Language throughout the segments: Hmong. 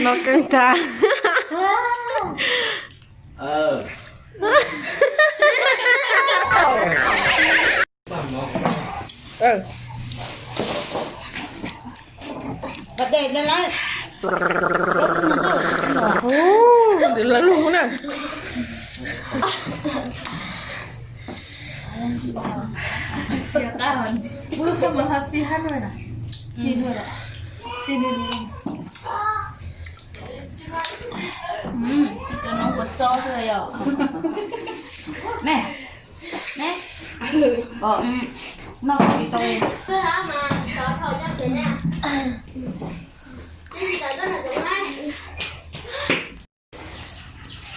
Noj keej tag. Ntws lawv lug na.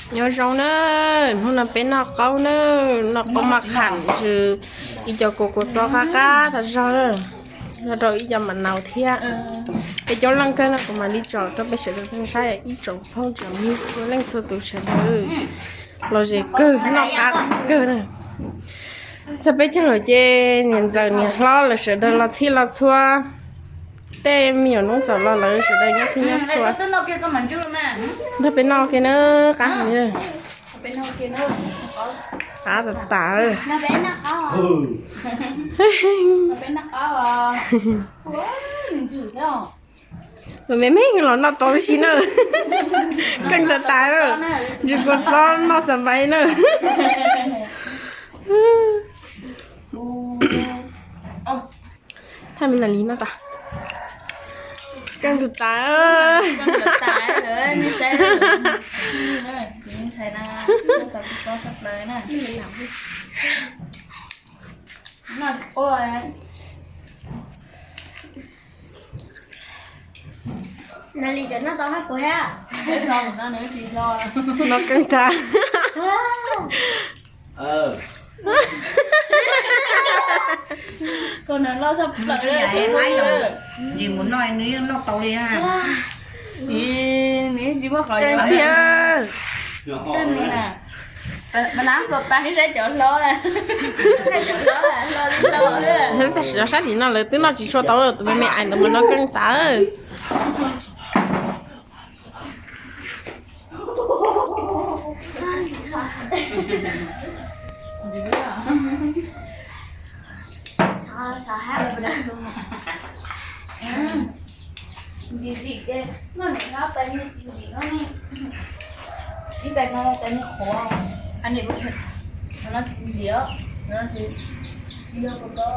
Nyob zoo na, hnub no peb noj qaub na, noj qaub maj qham ntsws, ib co kua kua txob qab qab tas zog na, nrog rau ib co mam naus thiab. Peb coob leej kawg no kuv mam li tsom rau peb sawv daws tau saib ib tsoom phooj tsoom ywg txhua leej txhua tus sawv daws. Los zem kawg, noj qab kawg na. Txog peb caug lawm ces niam ntxawm niam hlob lawv sawv daws los txhij los txhua, tej me nyuam noob txaus los lawv sawv daws nyob txhij nyob txhua. Nrog peb noj kiag na, qab heev. Qab tas tas. Tus me me los noj tau tib si na. Keej tas tas na. Ntsws kua txob noj xav npais na. Thaij me na li no tas. Keej tas tas. Nali cov noj tau hab kuv thiab. Noj keej tag. Koj noj loj tshaj plaws li. Ntsis mus noj nws yeej noj tau li. Nws tsis muaj qhov keej thiab. Mas lab xuas pas saib cov hlob na. Tam sim no sab tim no lawv twb noj tsis tshua tau, tus me me ais ntawd mas noj keej tas. Ntsim ntsim ces noj niam hlob tais niag tsis ntsim no ne. Ib tais no tais niag qhuav, no tsis ntsim os, no tsis, tsis yog kua txob,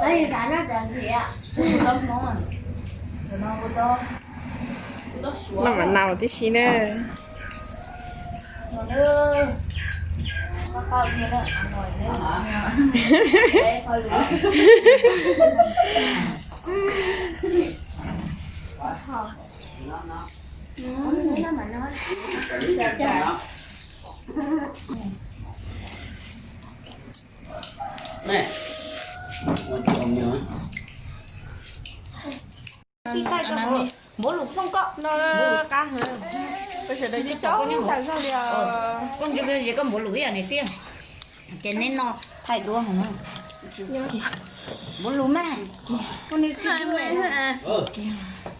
kua txob Hmoob, no kua txob, kua txob Suav. Noj mam nau tib si na. Tij taij rau hauv npuav lus phooj koj. Noj qab heev. Peb sawv daws coob coob tas zog li os. Koj ntsw koj ntsw koj npuav lus ib yam ne tiag. Ces neb noj thaij duab heev. Npuav lus mas. Koj nws khib dwb,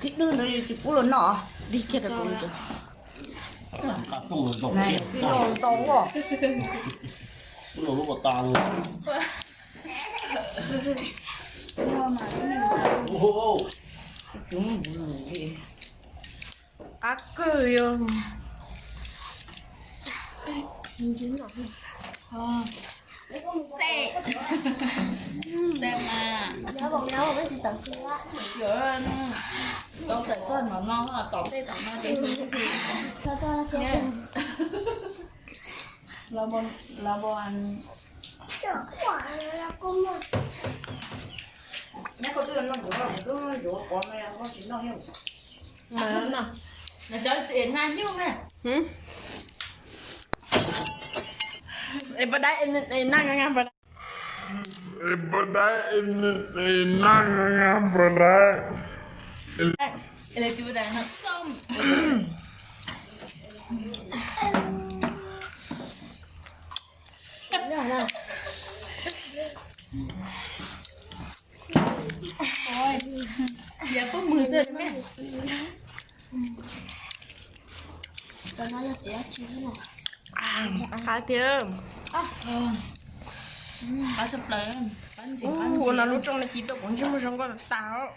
khib dwb ntawd tsis pub luag noj. Dig kiag rau kuv. Pib noj ntau os. Qab kawg yog. Tau tawm txog no no, tom tej tom no ces los, los, nyob koj twb noj kuv noj, kuv twb yuav pov no, koj tsis noj thiab. Cov es nag nyuj na. Es pas dab es nag nag pas dab. Es pas dab es nag nag pas dab. Yog pub mws xwb ne. Cov no yog txiv dab tsi thiab no? Qab tiag. Qab tshaj plaws. Qab ntsim, qab ntsim. Ua no lub rooj no ci tuaj kuv ntsej muag zoo nkauj tas tas os.